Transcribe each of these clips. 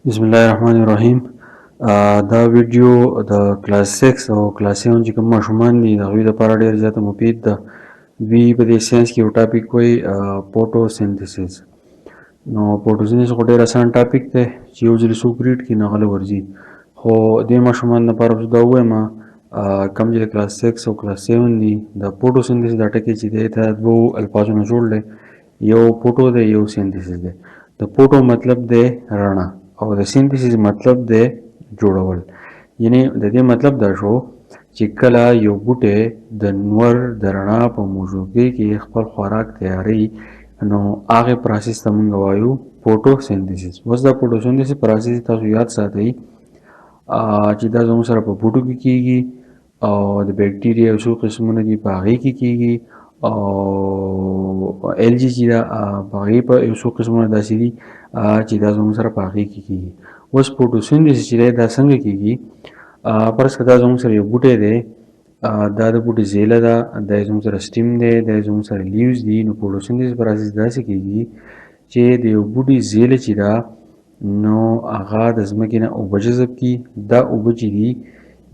بسم الله الرحمن الرحیم. دا ویډیو د کلاس 6 او کلاس 7 چې کوم ماشومان دي، د هغوی دپاره ډېر زیاته مفید ده. دوی په دې ساینس کې یو ټاپک وایي، فوټوسنتھسس. نو فوټوسنتھسس خو ډېر اسان ټاپک دی چې یو ځل څوک ریډ کړي نو هغه له ورځي، خو دې ماشومانو دپاره زه دا ووایم کوم چې د کلاس 6 او کلاس 7 دي، د فوټوسنتھسس دا ټکی چې دی، دا دوو الفاظو نه جوړ دی. یو فوټو دی، یو سنتھسس دی. د فوټو مطلب دی رڼا او د سنتھسس مطلب دی جوړول. یعنی د دې مطلب دا شو چې کله یو بوټی د نور د رڼا په موجودګۍ کې خپل خوراک تیاروي، نو هغې پروسس ته موږ وایو فوټوسنتھسس. اوس دا فوټوسنتھسس پروسس تاسو یاد ساتئ چې دا زموږ سره په بوټو کې کیږي او د بکټریا یو څو قسمونه دي، په هغې کې کیږي، او الجي چې ده، په هغې په یو څو قسمونه داسې دي چې دا زموږ سره په هغې کې کیږي. اوس فوټوسنتھسس چې دی، دا څنګه کیږي؟ فرض کړه دا زموږ سره یو بوټی دی، دا د بوټي زیله ده، دا زموږ سره سټیم دی، دا زموږ سره لیوز دي. نو فوټوسنتھسس پروسس داسې کیږي چې د یو بوټي زیله چې ده، نو هغه د ځمکې نه اوبه جذب کړي. دا اوبه چې دي،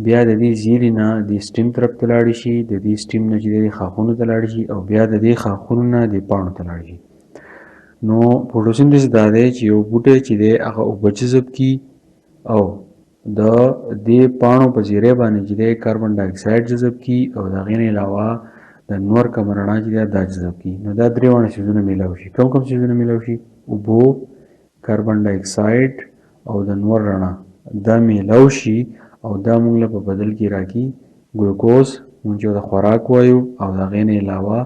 بیا د دې زیلې نه د سټیم طرف ته لاړې شي، د دې سټیم نه چې دی ښاخونو ته لاړې شي او بیا د دې ښاخونو نه د پاڼو ته لاړې شي. نو فوټوسنتھسس دا دی چې یو بوټی چې دی، هغه اوبه جذب کړي او د دې پاڼو په ذریعه باندې چې دی کاربن ډای اکساید جذب کړي او د هغې نه علاوه د نور کوم رڼا چې دی، دا جذب کړي. نو دا درې واړه څیزونه میلاو شي. کوم کوم څیزونه میلاو شي؟ اوبو، کاربن ډای اکساید او د نور رڼا، دا میلاو شي او دا موږ له په بدل کې راکړي ګلوکوز، موږ چې د خوراک وایو، او د هغې نه علاوه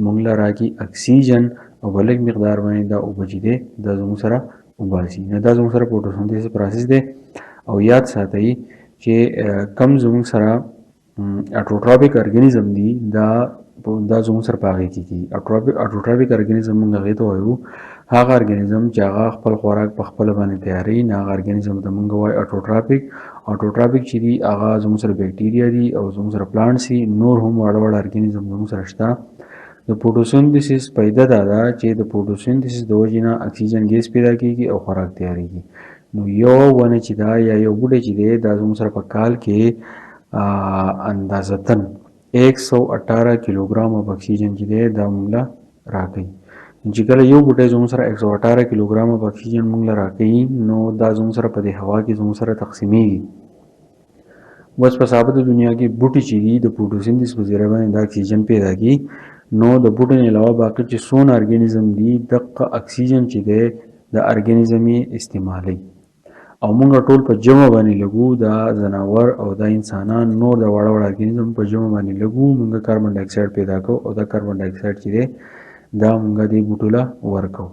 موږ له راکړي اکسیجن او په لږ مقدار باندې دا اوبه چې دی، دا زموږ سره وباسي. نو دا زموږ سره فوټوسنتھسس پروسس دی. او یاد ساتئ چې کم زموږ سره اټوټراپیک ارګانیزم دي، دا زموږ سره په هغې کې کېږي. اټوټراپیک ارګانیزم موږ هغې ته وایو، هغه ارګانیزم چې هغه خپل خوراک په خپله باندې تیاروي، نو هغه ارګانیزم ته موږ وایو اټوټراپیک. اټوټراپیک چې دي، هغه زموږ سره بکټریا دي او زموږ سره پلانټس دي، نور هم واړه واړه ارګانیزم زموږ سره شته. د فوټوسنتھسس فایده دا ده چې د فوټوسنتھسس د وجې نه اکسیجن ګیس پیدا کیږي او خوراک تیاریږي. نو یو ونه چې دا یا یو بوټی چې دی، دا زموږ سره په کال کې اندازتاً 118 کیلوګرام اف اکسیجن چې دی، دا موږ له راکوي. چې کله یو بوټی زموږ سره 118 کیلوګرام اف اکسیجن موږ له راکوي، نو دا زموږ سره په دې هوا کې زموږ سره تقسیمیږي. بس په ثابته دنیا کې بوټي چې دي، د فوټوسنتھسس په ذریعه باندې دا اکسیجن پیدا کړي. نو د بوټو نه علاوه باقي چې څونه ارګانیزم دي، دقه اکسیجن چې دی، د ارګانیزم یې استعمالوي او موږ ټول په جمع باندې لګو. دا ځناور او دا انسانان، نور د واړه واړه ارګانیزم په جمع باندې لګو. موږ کاربن ډای اکساید پیدا کوو او دا کاربن ډای اکساید چې دی، دا موږ دې بوټو له ورکوو.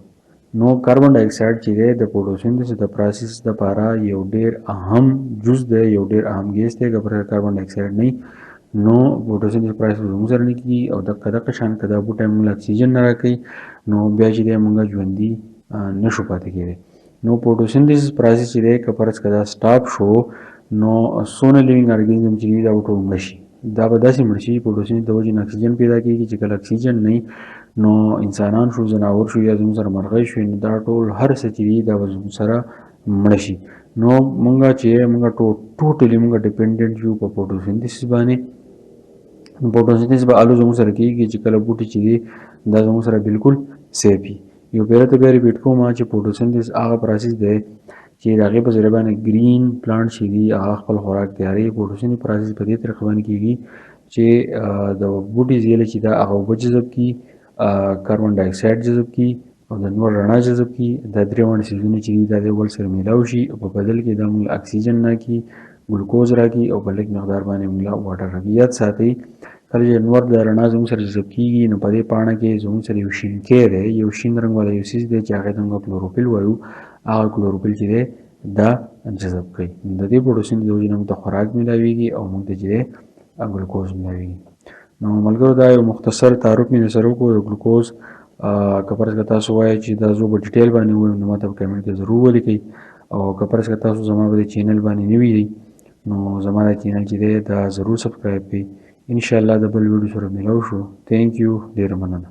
نو کاربن ډای اکساید چې دی، د فوټوسنتھسس د پروسس لپاره یو ډیر اهم جز دی، یو ډیر اهم ګیس دی. که پر کاربن ډای اکساید نه، نو فوټوسنتھسس پروسس زموږ سره نه کېږي. او دقه دقه شان که دا بوټی موږ له اکسیجن نه راکوي، نو بیا چې دی موږ ژوندي نشو پاتې کېدی. نو فوټوسنتھسس پروسس چې دی، که فرض که دا سټاپ شو، نو څونه لیوینګ ارګانیزم چې دي، دا به ټول مړه شي. دا به داسې مړ شي، فوټوسنتھسس د وجې نه اکسیجن پیدا کېږي، چې کله اکسیجن نه، نو انسانان شو، ځناور شو یا زموږ سره مرغۍ شو، نو دا ټول هر څه چې دي، دا به زموږ سره مړه شي. نو مونږ چې مونږ ټوټلی مونږ ډیپندنټ یو په فوټوسنتھسس باندې. نو فوټوسنتھسس به الو زموږ سره کېږي چې کله بوټي چې دي، دا زموږ سره بالکل سیف وي. یو پیر ته بیا ریپیټ کوم چې فوټوسنتھسس هغه پروسس دی چې د هغې په ذریعه باندې ګرین پلانټ چې دي، هغه خپل خوراک تیاروي. فوټوسنتھسس پروسس په دې طریقه باندې کېږي چې د بوټي زیله چې دا، هغه اوبه جذب کړي، کاربن ډای اکساید جذب کړي او د نور رڼا جذب کړي. دا درې واړه څیزونه چې دي، دا د بل سره میلاو شي او په بدل کې دا موږ اکسیجن راکړي، ګلوکوز راکړي او په لږ مقدار باندې موږ له واټر راکړي. یاد ساتئ، کله چې نور د رڼا زموږ سره جذب کېږي، نو په دې پاڼه کې زموږ سره یو شینکی دی، یو شین رنګ والا یو څیز دی چې هغې ته موږ کلوروفیل وایو. هغه کلوروفیل چې دی، دا جذب کوي. د دې فوټوسنتھسس د وجې نه موږ ته خوراک میلاویږي او موږ ته چې دی ګلوکوز میلاویږي. نو ملګرو، دا یو مختصر تعارف مې درسره وکړو د ګلوکوز. که فرض که تاسو وایئ چې دا زه په ډیټیل باندې ووایم، نو ماته په کمنټ کې ضرور ولیکئ. او که فرض که تاسو زما په دې چینل باندې نوي یئ، نو زما دا چینل چې دی، دا ضرور سبسکرایب کړئ. ان شاء الله د بل ویډیو سره ملاو شو. ثانک یو، ډیره مننه.